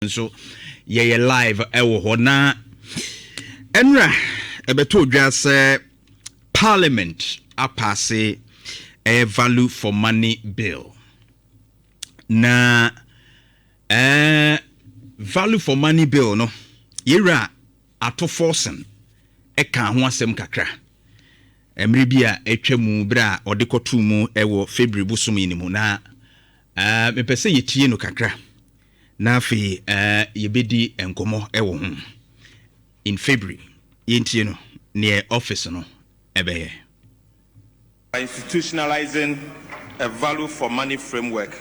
Nso yɛyɛ live ɛwɔ hɔ na ɛnora ɛbɛtɔ dwa sɛ Parliament apass ɛyɛ Value for Money Bill. Na Value for Money Bill no, yɛwura Ato Forson ɛka ho asɛm kakra mmerɛ bi a atwa mu berɛ a ɔde kɔtoo mu ɛwɔ February bosom yi no mu. Na mepɛ sɛ yɛtie no kakra na afei yɛbɛdi nkɔmmɔ ɛwɔ ho. In February, yɛntie no neɛ office no ɛbɛyɛ. By institutionalizing a value for money framework,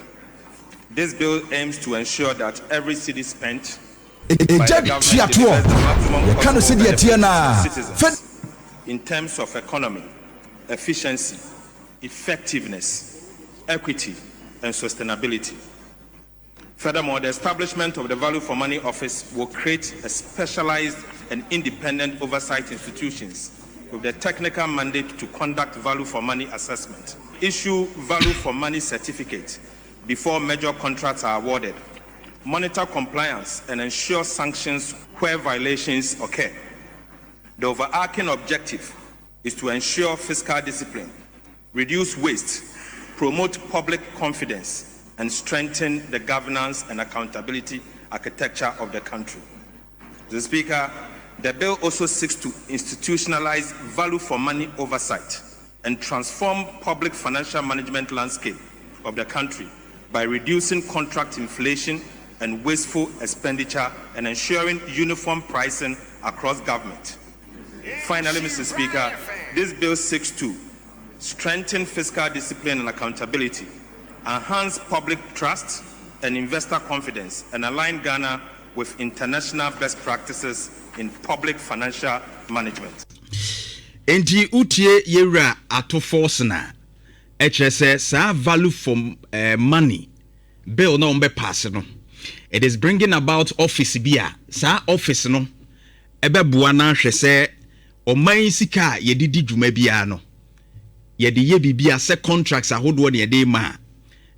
this bill aims to ensure that every cedi spent ɛgya tuatoɔ yɛka no sɛdeɛ teɛ naa. In terms of economy, efficiency, effectiveness, equity, and sustainability. Furthermore, the establishment of the Value for Money Office will create a specialized and independent oversight institutions with the technical mandate to conduct value for money assessment, issue value for money certificates before major contracts are awarded, monitor compliance, and ensure sanctions where violations occur. The overarching objective is to ensure fiscal discipline, reduce waste, promote public confidence, and strengthen the governance and accountability architecture of the country. Mr. Speaker, the bill also seeks to institutionalize value for money oversight and transform public financial management landscape of the country by reducing contract inflation and wasteful expenditure and ensuring uniform pricing across government. Finally, Mr. Speaker, this bill seeks to strengthen fiscal discipline and accountability, enhance public trust and investor confidence, and align Ghana with international best practices in public financial management. Enti wotie yɛwura Ato Forson a, ɛkyerɛ sɛ saa Value for Money Bill na wɔn bɛ no, it is bringing about office bi a saa office no ɛbɛboa na ahwɛ sɛ ɔman sika a yɛde di dwuma biara no, yɛde yɛ biribi a sɛ contracts ahodoɔ na yɛde ma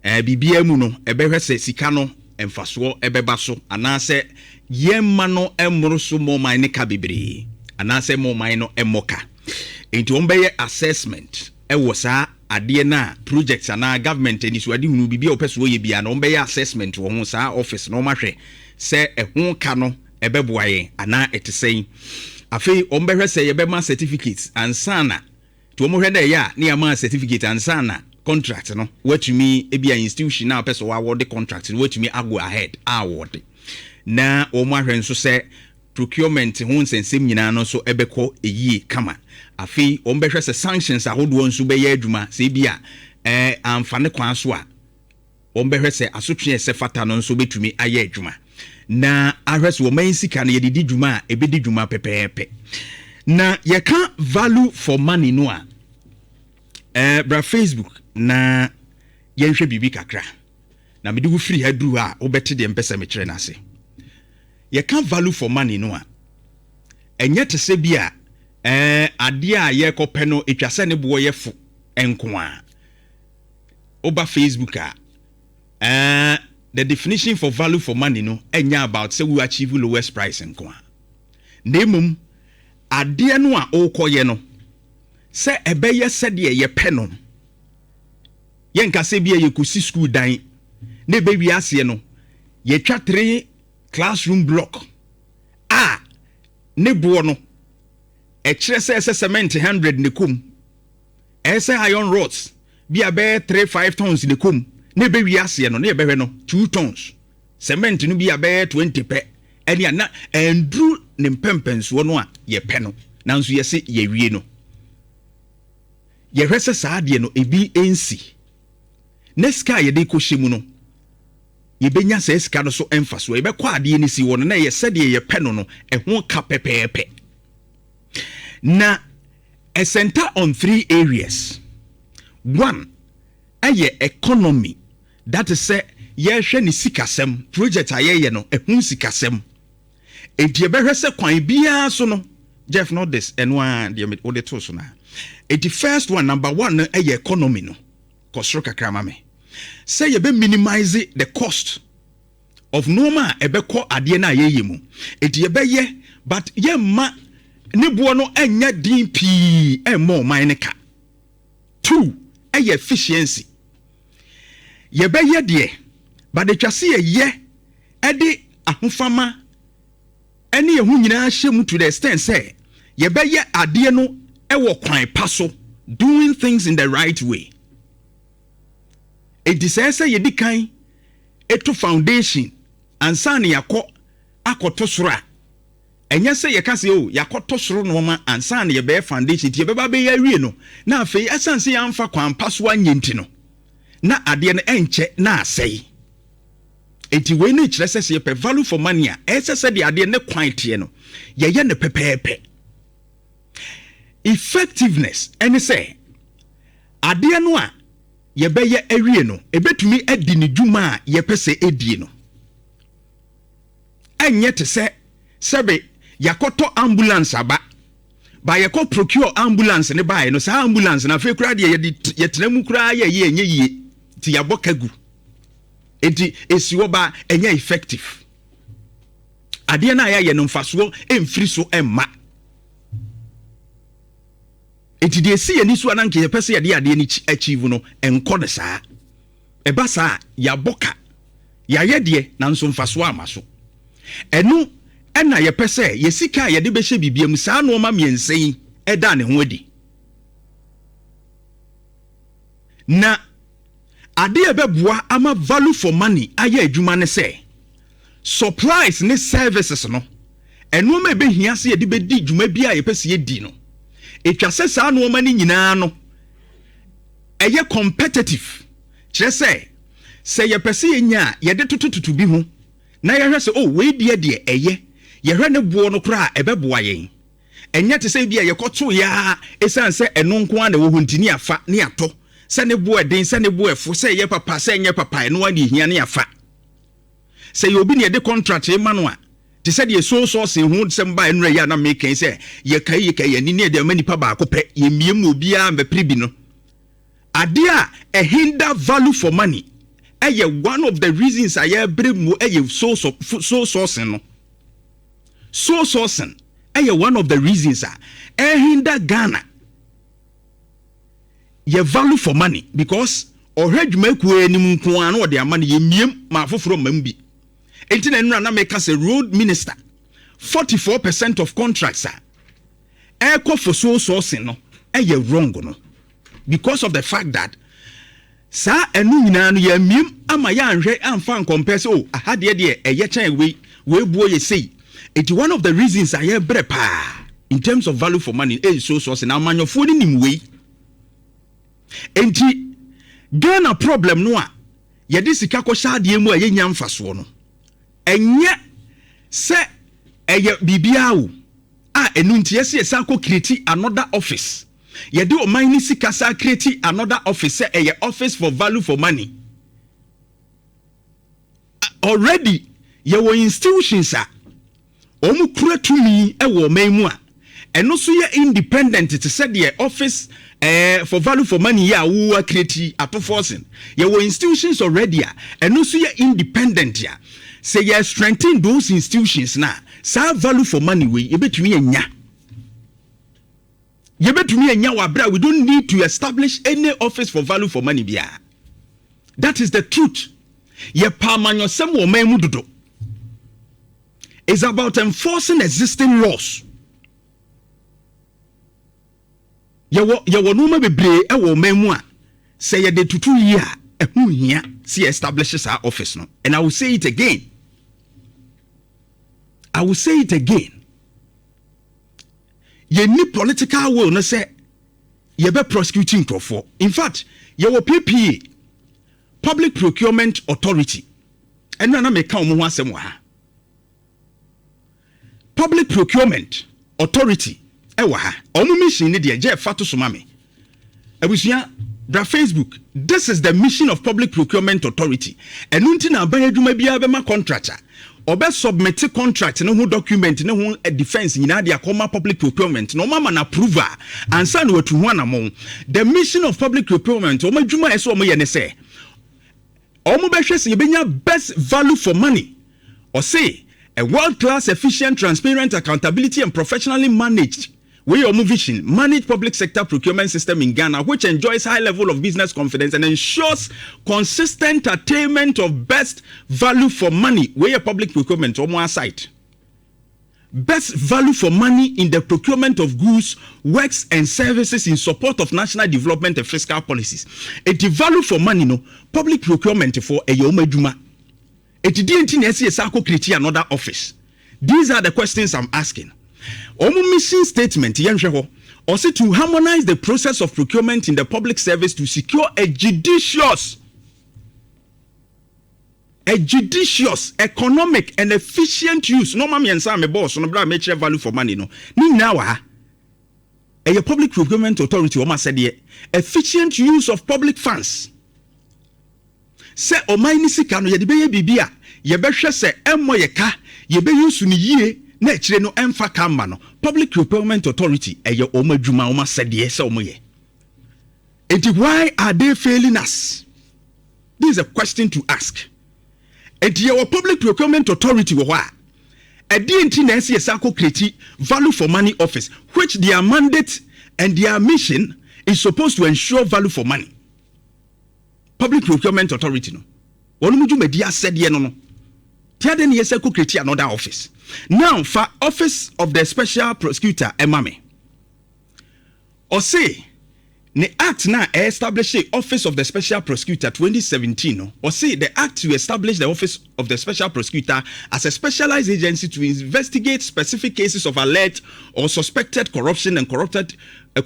a biribiara mu no, ɛbɛhwɛ sɛ sika no mfasoɔ ɛbɛba so anaasɛ yɛmma no mmoro so ma ɔman ne ka bebree anaasɛ ma ɔman no mmɔ ka. Nti wɔn bɛyɛ assessment ɛwɔ saa adeɛ no a project anaa government anisoade hunu biribi a wɔpɛ so wɔyɛ biara no, wɔn bɛyɛ assessment wɔ ho. Saa office na wɔn ahwɛ sɛ ɛho ka no ɛbɛboa yɛn anaa ɛte sɛn. Afei wɔn bɛhwɛ sɛ yɛbɛma certificate ansa na nti wɔn hwɛ dɛ ɛyɛ a ne yɛama certificate ansa na contract no watumi ebi a institution a wɔpɛ sɛ wɔawɔde contract no watumi ago ahead awɔde. Na wɔn ahwɛ nso sɛ procurement ho nsɛnsɛm nyinaa no nso ɛbɛkɔ eyie kama. Afei wɔn bɛhwɛ sɛ sanctions ahodoɔ nso bɛyɛ adwuma, sɛ ebi a amfa ne kwan so a, wɔn bɛhwɛ sɛ asotwe ɛsɛ fata no nso bɛtumi ayɛ adwuma na ahwɛ sɛ wɔn ayi sika no yɛde di dwuma a ɛbɛdi dwuma pɛpɛɛpɛ. Na yɛka value for money no a, bra Facebook na yɛnhwɛ biribi kakra na mede wo firi ha duru a wobɛte deɛ mpɛ sɛ mekyerɛ no ase. Yɛka value for money no a, ɛnyɛ te sɛ bi a adeɛ a yɛrekɔpɛ no ɛtwa sɛ ne boɔ yɛ fo nko a. Woba Facebook a, the definition for value for money no ɛnyɛ about sɛ wo achieve lowest price nko a, na mmom adeɛ no a wokɔyɛ no sɛ ɛbɛyɛ sɛdeɛ yɛpɛ no. Yɛnka sɛ bi a yɛkɔsi school dan na ɛbɛwie aseɛ no, yɛtwa three classroom block a ne boɔ no ɛkyerɛ sɛ ɛsɛ cement 100 ne kom, ɛsɛ iron rods bi a bɛyɛ 3, 5 tons ne kom, na ɛbɛwie aseɛ no na yɛbɛhwɛ no 2 tons cement no bi a bɛyɛ 20 pɛ ɛne a na ɛnduru ne mpɛmpɛnsoɔ no a yɛpɛ no. Nanso yɛse yɛwie no, yɛhwɛ sɛ saa adeɛ no ebi nsi na sika a yɛde kɔhyɛ mu no, yɛbɛnya saa sika no so mfa so. Yɛbɛkɔ adeɛ no si wɔ no na ɛyɛ sɛdeɛ yɛpɛ no, ɛho ka pɛpɛɛpɛ. Na ɛcenter on three areas. One ɛyɛ economy, that is sɛ yɛhwɛ ne sikasɛm, project a yɛyɛ no ɛho sikasɛm. Enti yɛbɛhwɛ sɛ kwan biara so no, Jeff, not this, ɛno a deɛ wode to so no. Enti first one, number one no ɛyɛ economy no. Kɔ soro kakra ma me sɛ yɛbɛ minimize the cost. of nneɛma a ɛbɛkɔ adeɛ no a yɛyɛ mu. Eti yɛbɛyɛ, but yɛmma ne boɔ no ɛnyɛ den pii ɛmmɔ ɔman no ka. Two, ɛyɛ efficiency. Yɛbɛyɛ deɛ, but atwa se yɛyɛ ɛde ahofama ɛne yɛn ho nyinaa hyɛ mu to the extent sɛ yɛbɛyɛ adeɛ no ɛwɔ kwan pa so, doing things in the right way. Eti sɛ yɛdi kan eto foundation ansa na yɛakɔ akɔto soro a, ɛnyɛ sɛ yɛka sɛ o yɛakɔto soro nneɛma ansa na yɛbɛyɛ foundation. Nti yɛbɛba bɛyɛ awie no, na afei ɛsan sɛ yɛamfa kwan pa so anyɛ nti no, na adeɛ no ɛnkyɛ na asɛe. Eti wei ne kyerɛ sɛ yɛpɛ value for money a, ɛsɛ sɛ deɛ adeɛ ne kwan teɛ no, yɛyɛ no pɛpɛɛpɛ. Effectiveness ɛne sɛ adeɛ no a yɛbɛyɛ awie no, ebɛtumi adi ne dwuma a yɛpɛ sɛ edie no. Ɛnyɛ te sɛ sɛbe yɛakɔtɔ ambulance aba ba, yɛkɔ procure ambulance ne baeɛ no, saa ambulance no afei koraa deɛ, yɛde yɛtena mu koraa yɛ yɛ ɛnyɛ yie, nti yɛabɔ ka gu. Nti esi hɔ ba, ɛnyɛ effective. Adeɛ no a yɛayɛ no, mfasoɔ ɛmfiri so ɛmma. Nti deɛ esi yɛn ni so a na nka yɛpɛ sɛ yɛde adeɛ no achieve no, ɛnkɔ no saa. Ɛba saa, yɛabɔ ka, yɛayɛ deɛ, nanso mfasoɔ ama so. Ɛno ɛna yɛpɛ sɛ yɛ sika a yɛde bɛhyɛ biribia mu. Saa nneɛma mmiɛnsa yi ɛda ne ho adi, na adeɛ a ɛbɛboa ama value for money ayɛ adwuma ne sɛ supplies ne services no, ɛnneɛma a ɛbɛhia sɛ yɛde bɛdi dwuma bi a yɛpɛ sɛ yɛdi no, ɛtwa sɛ saa nneɛma no nyinaa no ɛyɛ competitive. Kyerɛ sɛ yɛpɛ sɛ yɛnya a, yɛde totototo bi ho na yɛhwɛ sɛ, oh, wei deɛ ɛyɛ, yɛhwɛ ne boɔ no koraa a, ɛbɛboa yɛn. Ɛnyɛ te sɛ bi a yɛkɔto yɛa, ɛsiane sɛ ɛno nko ara na ɛwɔ hɔ nti ne afa ne atɔ, sɛ ne boɔ ɛden, sɛ ne boɔ ɛfo, sɛ ɛyɛ papa, sɛ ɛnyɛ papa, ɛno ara ne ehia ne afa. Sɛ yɛ obi ne yɛde contract ma no a, te sɛ deɛ sole sourcing ho sɛm ba nnura yi a na meka yi, sɛ yɛka yi yɛka yɛn ani ne yɛde ama nipa baako pɛ, yɛmmie mu obiara mbɛpere bi no, adeɛ a ɛhinda value for money, ɛyɛ one of the reasons a yɛbrɛ mu, ɛyɛ sole sourcing no. Sole sourcing ɛyɛ one of the reasons a ɛhinda Ghana yɛ value for money, because ɔhwɛ dwumakuo anim nko ara na ɔde ama no, yɛmmiem ma afoforɔ mma mu bi. Enti na nnura na meka sɛ road minister, 44% of contracts a ɛrekɔ for sole sourcing no ɛyɛ wrong no, because of the fact that saa ɛno nyinaa no yɛmmiem ama yɛanhwɛ amfa nkɔmpɛ sɛ, o, aha deɛ ɛyɛ kyɛn wei, wei buo yɛ sei. Eti one of the reasons a yɛbrɛ paa in terms of value for money ɛyɛ sole sourcing, na amanyɔfoɔ no nim wei. Enti Ghana problem no a yɛde sika kɔhyɛ adeɛ mu a yɛnya mfasoɔ no, ɛnyɛ sɛ ɛyɛ biribiara o a ɛno nti yɛsɛ yɛsan kɔ create another office, yɛde ɔman ne sika sa create another office sɛ ɛyɛ office for value for money. Already yɛwɔ institutions a wɔn kura tumi wɔ ɔman mu a ɛno nso yɛ independent, te sɛ deɛ office for value for money yɛ a wo create Ato Forson. Yɛwɔ institutions already a ɛno nso yɛ independent a sɛ yɛ strengthen those institutions na saa value for money wei yɛbɛtumi anya wɔ abere a we don't need to establish any office for value for money biara. That is the truth. Yɛpa amanyɔsɛm wɔ ɔman mu dodo. It's about enforcing existing laws. Yɛwɔ nneɛma bebree ɛwɔ ɔman mu a sɛ yɛde tutu yie a, ɛho hia sɛ yɛ establish saa office no. And I will say it again, I will say it again, yɛnni political will no sɛ yɛbɛ prosecute nkurɔfoɔ. In fact, yɛwɔ PPA, Public Procurement Authority. Ɛno na meka wɔn ho asɛm wɔ ha. Public Procurement Authority ɛwɔ ha. Wɔn mission ne deɛ gye ɛfa to so ma me. Abusua, bra Facebook. This is the mission of Public Procurement Authority. Ɛno nti na aban adwuma biara bɛma contract a, ɔbɛ submit contract ne ho document ne ho defence nyinaa de akɔma public procurement na ɔma ama no approve a ansa na watu ho anammɔn. The mission of public procurement, wɔn adwuma a ɛsɛ wɔn yɛ ne sɛ wɔn bɛhwɛ sɛ yɛbɛnya best value for money. Ɔse a world class, efficient, transparent, accountability and professionally managed, wei yɛ ɔmo vision, managed public sector procurement system in Ghana which enjoys high level of business confidence and ensures consistent attainment of best value for money. Wei yɛ public procurement ɔmo aside, best value for money in the procurement of goods, works and services in support of national development and fiscal policies. Eti value for money no, public procurement foɔ, ɛyɛ ɔmo adwuma. Eti di nti na ɛsi yɛ akɔ create another office? These are the questions I'm asking. Ɔmo mission statement, yɛn hwɛ hɔ, ɔsi to harmonize the process of procurement in the public service to secure a judicious, economic and efficient use. Nɔɔma mmiɛnsa a mebɔɔ so no bere a mekyerɛ value for money no ne nyinaa wɔ ha. Ɛyɛ Public Procurement Authority wɔn asɛdeɛ, efficient use of public funds, sɛ ɔman ne sika no yɛde bɛyɛ biribi a yɛbɛhwɛ sɛ ɛmmɔ yɛ ka, yɛbɛyi su no yie na akyire no ɛmfa ka mma no. Public Procurement Authority, ɛyɛ wɔn adwuma, wɔn asɛdeɛ sɛ wɔn yɛ. Eti why are they failing us? This is a question to ask. Eti yɛwɔ Public Procurement Authority wɔ hɔ a, ɛdeɛ nti na ɛsɛ yɛsɛ akɔ create Value for Money office, which their mandate and their mission is supposed to ensure value for money? Public Procurement Authority no, wɔn mu dwumadi asɛdeɛ no tia de ne yɛsɛ kɔ create another office. Now fa Office of the Special Prosecutor ɛma me. Ɔse ne act na establish Office of the Special Prosecutor 2017 no, ɔse the act to establish the Office of the Special Prosecutor as a specialized agency to investigate specific cases of alleged or suspected corruption and corrupted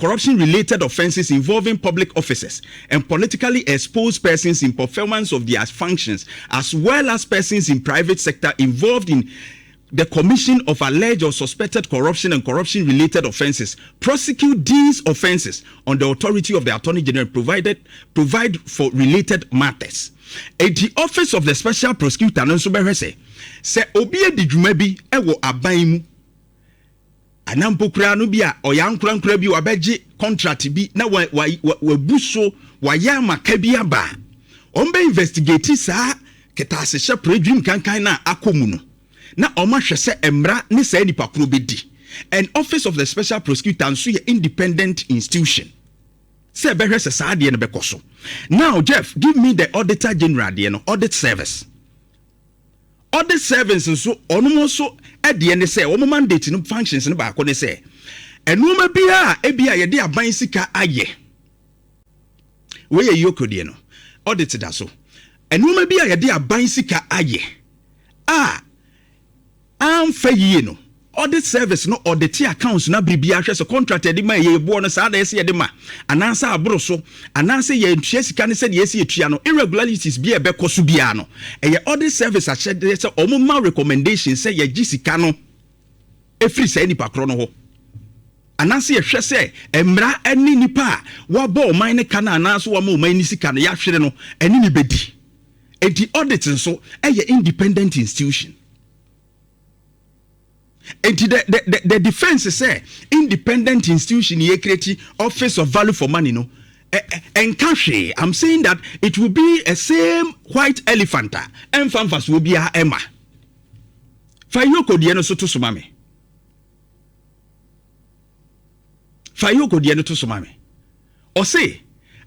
corruption related offences involving public officers and politically exposed persons in performance of their functions, as well as persons in private sector involved in the commission of alleged or suspected corruption and corruption related offences, prosecute these offences on the authority of the Attorney General, provided provide for related matters. Eti Office of the Special Prosecutor no nso bɛhwɛ sɛ obi adi dwuma bi wɔ aban mu anaa mpo koraa no bi a ɔyɛ ankorankora bi, wabɛgye contract bi na wabu so, wayɛ amaka bi aba a, wɔn bɛ investigate saa kɛtɛasehyɛ pere kankan na akɔ mu no na ɔmo ahwɛ sɛ mmara ne saa nipa koro bɛdi. And Office of the Special Prosecutor nso yɛ independent institution sɛ ɛbɛhwɛ sɛ saa adeɛ no bɛkɔ so. Now Jeff, give me the Auditor General adeɛ no, Audit Service. Audit Service nso, ɔno nso ɛdeɛ ne sɛ wɔn mandate no, functions no baako ne sɛ nneɛma biara ebi a yɛde aban sika ayɛ, wei yɛ EOCO deɛ no, audit da so, nneɛma bi a yɛde aban sika ayɛ a amfa yie no, Audit Service no audit accounts na biribi ahwɛ sɛ contract yɛde ma yɛ boɔ no saa na yɛsɛ yɛde ma anaasɛ aboro so anaasɛ yɛntua sika no sɛdeɛ yɛsɛ yɛtua no, irregularities bi a ɛbɛkɔ so biara no, ɛyɛ Audit Service ahyɛdeɛ sɛ ɔmo ma recommendation sɛ yɛgye sika no ɛfiri saa nipa korɔ no hɔ anaasɛ yɛhwɛ sɛ mmara ne nipa a wabɔ ɔman no ka no anaasɛ wama ɔman no sika no yɛahwere no ɛne ne bɛdi. Enti audit nso ɛyɛ independent institution. Enti the defense sɛ independent institution yɛ create Office of Value for Money no, ɛnka hwee. I'm saying that it will be a same white elephant a ɛmfa mfasoɔ biara ɛma. Fa EOCO deɛ no so to so ma me. Fa EOCO deɛ no to so ma me. Ɔse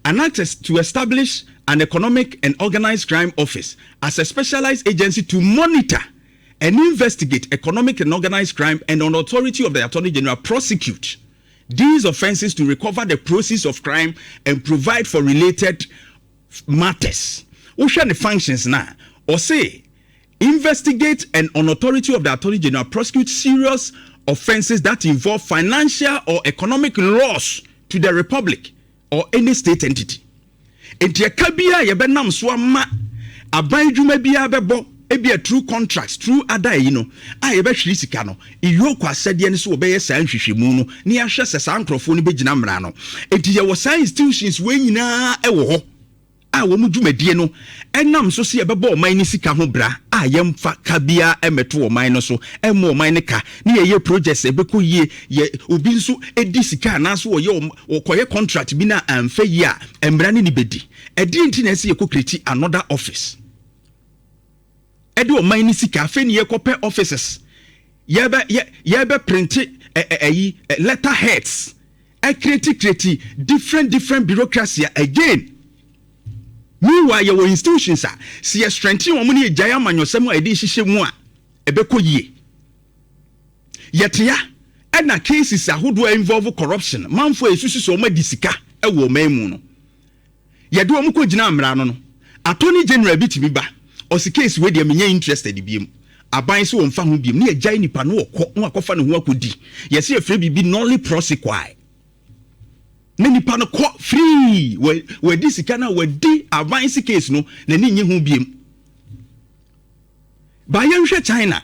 an act to establish an Economic and Organized Crime Office as a specialized agency to monitor and investigate economic and organized crime and, on authority of the Attorney General, prosecute these offences to recover the proceeds of crime and provide for related matters. Wohwɛ ne functions na ɔse investigate and, on authority of the Attorney General, prosecute serious offences that involve financial or economic loss to the Republic or any state entity. Nti ɛka biara yɛbɛnam so ama aban dwuma biara bɛbɔ ebi through contracts, through other yi no a yɛbɛhwere sika no, EOCO asɛdeɛ no so wɔbɛyɛ saa nhwehwɛmu no na yɛahwɛ sɛ saa nkurɔfoɔ no bɛgyina mmara no. Enti yɛwɔ saa institutions wei nyinaa ɛwɔ hɔ a wɔn dwumadie no ɛnam so sɛ yɛbɛbɔ ɔman no sika ho bra a yɛmfa ka biara ɛmɛto ɔman no so, ɛmmɔ ɔman no ka, ne yɛyɛ projects ɛbɛkɔ yie. Yɛ obi nso ɛdi sika anaasɛ wɔyɛ wɔkɔyɛ contract bi na amfa yie a, mmara ne ne bɛdi. Ɛdeɛ nti na ɛsɛ yɛkɔ create another office? Ɛde ɔman no sika afei ne yɛkɔpɛ offices, yɛbɛ yɛ yɛbɛ print ɛyi letter heads, ɛcreate create different different bureaucracy again. Meanwhile, yɛwɔ institutions a si yɛ strengthen wɔn ne yɛgyae amanyɔsɛm a yɛde hyehyɛ mu a, ɛbɛkɔ yie. Yɛtea ɛna cases ahodoɔ a involve corruption, manfo a esusu sɛ wɔn adi sika ɛwɔ ɔman mu no, yɛde wɔn kɔ gyina mmara no. Attorney general bi tumi ba, ɔsi case wei deɛ, menyɛ interested biem, aban so wɔn fa ho biem, ne yɛgyae nipa no, wɔkɔ na wakɔfa ne ho akɔdi. Yɛsi efirɛ biribi nolle prosequi ne nipa no kɔ free. Wɔadi sika no a wɔadi, aban si case no n'ani nye ho biem. Ba yɛnhwɛ China.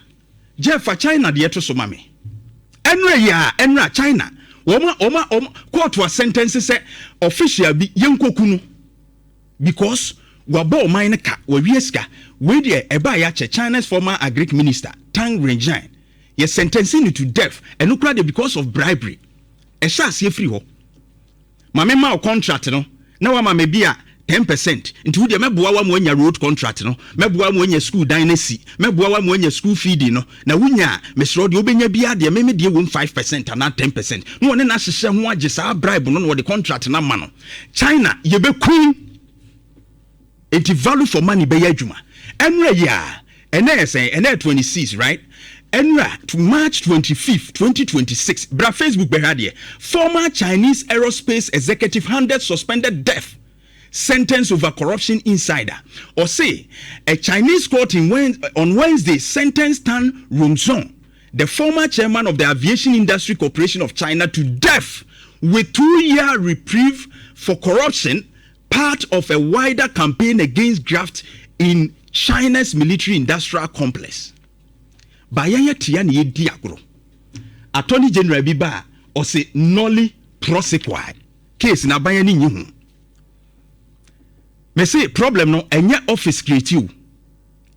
Jeff, China deɛ to so ma me. Ɛnura yi a ɛnura China, wɔn court a sentence sɛ official bi, yɛnkoku no because wabɔ ɔman no ka, wawie sika. Wei deɛ, ɛbaa yɛakyɛ China's former agric minister Tang Renjian, yɛ sentencing no to death. Ɛno koraa de, because of bribery. Ɛhyɛ aseɛ firi hɔ. Maame ma o contract no na wama me bi a 10%, nti wo deɛ, mɛboa wa ma wanya road contract no, mɛboa ma wanya school dan no si, mɛboa wa ma wanya school feeding no, na wonya a, mesrɛ deɛ wobɛnya biara deɛ, meme deɛ wom 5% anaa 10%, na wɔne no ahyehyɛ ho agye saa bribe no na wɔde contract no ama no. China, yɛbɛkum. Nti value for money bɛyɛ adwuma. Ɛnura yi a ɛnɛ yɛ sɛn? Ɛnɛ yɛ 26, right? Ɛnura to March 25, 2026. Bra Facebook bɛhwɛ adeɛ. Former Chinese aerospace executive handed suspended death sentence over corruption insider. Ɔse a Chinese court on Wednesday sentenced Tan Rongzhong, the former chairman of the Aviation Industry Corporation of China, to death with 2-year reprieve for corruption, part of a wider campaign against graft in China's military industrial complex. Bayɛyɛ tia na yɛdi agorɔ. Attorney general bi ba a, ɔse nolle prosequi, case na aban ani nyi ho. Mese problem no ɛnyɛ office creative,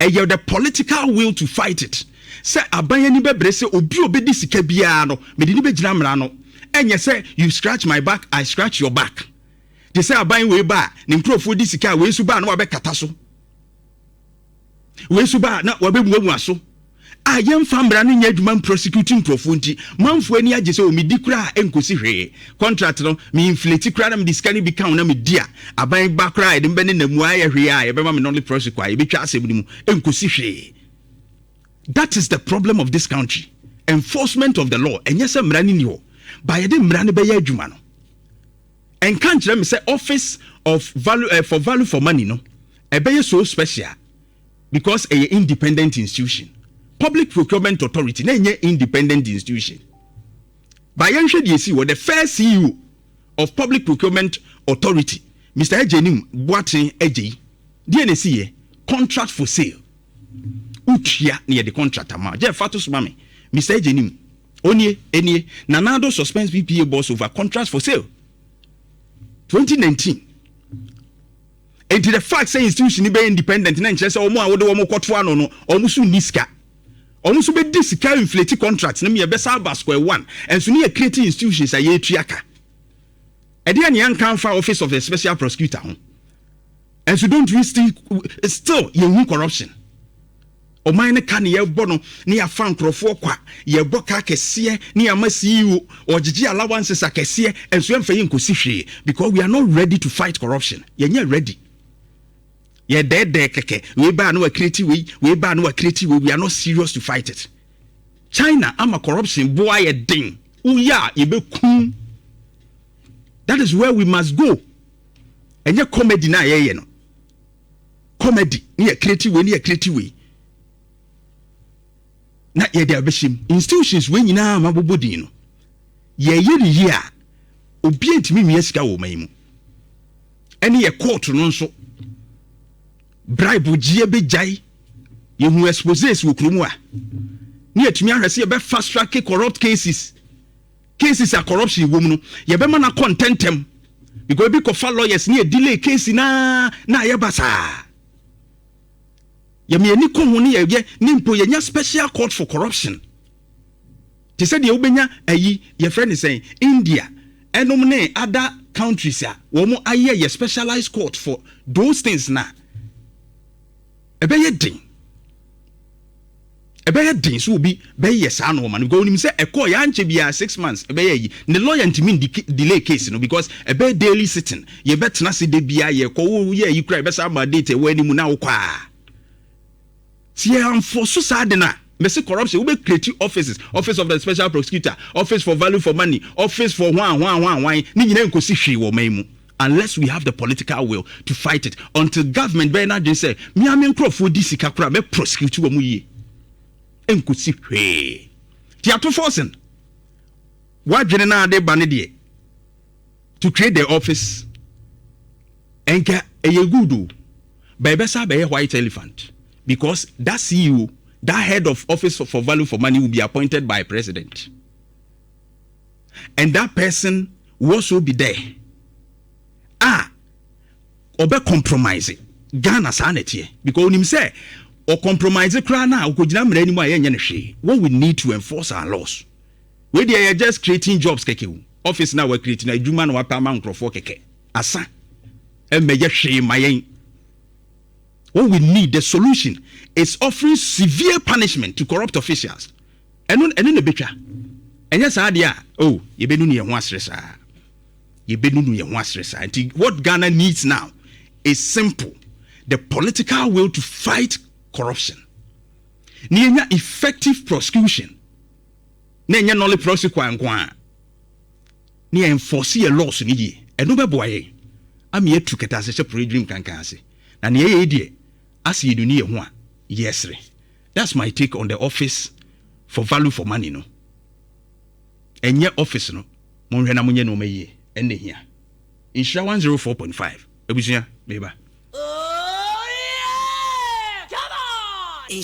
ɛyɛ the political will to fight it, sɛ aban ani bɛbrɛ sɛ obi a obɛdi sika biara no, mede ne bɛgyina mmara no. Ɛnyɛ sɛ you scratch my back, I scratch your back, te sɛ aban wei ba a, ne nkurɔfoɔ di sika a, wei nso ba a na wabɛkata so, wei nso ba a na wabɛmuamua so, a yɛmfa mmara no nyɛ adwuma mprosecute nkurɔfoɔ. Nti manfoɔ ani agye sɛ omidi koraa ɛnkɔsi hwee. Contract no, me inflate koraa na mede sika no bi ka ho na medi a, aban ba koraa, yɛde mbɛ ne namu ayɛ hwee a, yɛbɛma me nolle prosequi a, yɛbɛtwa asɛm no mu, ɛnkɔsi hwee. That is the problem of this country, enforcement of the law. Ɛnyɛ sɛ mmara no ni hɔ ba, yɛde mmara no bɛyɛ adwuma no. Ɛnka nkyerɛ me sɛ office of value for value for money no ɛbɛyɛ so special because ɛyɛ independent institution. Public Procurement Authority na ɛnyɛ independent institution ba. Yɛnhwɛ deɛ esi wɔ the first CEO of Public Procurement Authority, Mr Agyenim Boateng Agyei. Deɛ na esi yɛ contract for sale, wotua na yɛde contract ama gye fa to so ma me. Mr Agyenim onie, enie. Nana Addo suspends PPA boss over contract for sale, 2019. Nti the fact sɛ institution ni bɛyɛ independent na nkyerɛ sɛ wɔn a wɔde wɔn kɔto ano no, wɔn nso nni sika. Wɔn nso bɛdi sika, inflate contract no mu, yɛbɛsa aba square one. Ɛnso ne yɛ create institutions a yɛretua ka. Ɛdeɛ ne yɛnka nfa Office of the Special Prosecutor ho. Ɛnso don't we still yɛnhu corruption? Ɔman no ka ne yɛbɔ no ne yɛafa nkurɔfoɔ kwa, yɛbɔ ka kɛseɛ ne yɛama CEO ɔgyegye allowances akɛseɛ, ɛnso yɛmfa yɛ nkɔsi hwee because we are not ready to fight corruption. Yɛnyɛ ready. Yɛdɛɛdɛɛ kɛkɛ. Wei baa no wacreate wei, wei baa no wacreate wei. We are not serious to fight it. China ama corruption boa yɛ den, woyɛ a, yɛbɛkum. That is where we must go. Ɛnyɛ comedy na yɛyɛ no, comedy ne yɛ create wei ne yɛ create wei na yɛde abɛhyɛ mu. Institutions wei nyinaa ma bobɔ din no, yɛyɛ ne yie a, obi ntumi nwia sika wɔ ɔman yi mu. Ɛne yɛ court no nso, bribe gyeɛ bɛgyae. Yɛhu exposes wɔ kurom a, ne yɛtumi ahwɛ sɛ yɛbɛ fast track corrupt cases, cases a corruption wɔ mu no, yɛbɛma no akɔ ntɛntɛm, because ebi kɔfa lawyers ne yɛ delay case naa na ayɛ basaa. Yɛmɛ ani kɔ ho ne yɛyɛ ne mpo yɛnya special court for corruption, te sɛ deɛ wobɛnya ayi, yɛfrɛ ne sɛn, India ɛnom ne other countries a wɔn ayɛ yɛ specialized court for those things. Na ɛbɛyɛ den. Ɛbɛyɛ den so obi bɛyɛ saa nneɛma no because onim sɛ ɛkɔɔ yɛ ankyɛ biara, 6 months ɛbɛyɛ yi ne lawyer ntumi ndi delay case no because ɛbɛyɛ daily sitting. Yɛbɛtena se de biara yɛkɔ wo yɛ yi kura, yɛbɛsa ama date ɛwɔ anim na wokɔ a ti yɛ amfɔ so saa de na mɛsi corruption. Wobɛ create offices, Office of the Special Prosecutor, Office for Value for Money, office for hwan hwan hwan hwan, ne nyinaa nkosi hwee wɔ ɔman mu unless we have the political will to fight it. Until government bɛyɛ n'adwene sɛ miame nkurɔfoɔ di sika koraa mɛ prosecute wɔn yie, nkosi hwee. Ti Ato Forson wadwene na ade ba ne deɛ to create the office, ɛnka ɛyɛ good o, but ɛbɛsa bɛyɛ white elephant because that CEO, that head of Office for Value for Money, will be appointed by president and that person will also be there a ɔbɛ compromise Ghana. Saa na ɛteɛ because onim sɛ ɔcompromise koraa na ɔkɔgyina mmara anim a yɛnyɛ no hwee. What we need to enforce our laws. Wei deɛ, yɛ just creating jobs kɛkɛ o. Office na wa create na adwuma na wapɛ ama nkurɔfoɔ kɛkɛ asa, ɛmmɛyɛ hwee ma yɛn. What we need, the solution is offering severe punishment to corrupt officials. Ɛno na ebetwa. Ɛnyɛ saa deɛ a, oh, yɛbɛnu ne yɛn ho asere saa, yɛbɛnu yɛn ho asere saa. Nti what Ghana needs now is simple: the political will to fight corruption na yɛnya effective prosecution, na ɛnyɛ nolle prosequi nko a, na yɛ enforce yɛ laws no yie. Ɛno bɛboa yɛn ama yɛatu kɛtɛ ase hyɛ pore dwirim kankan ase na nea ɛyɛ deɛ ase yɛnuni yɛ ho a yɛsere. That's my take on the Office for Value for Money no. Ɛnyɛ office no, monhwɛ na monyɛ nneɛma yie. Ɛnna hia Nhyira 104.5 abusua meba.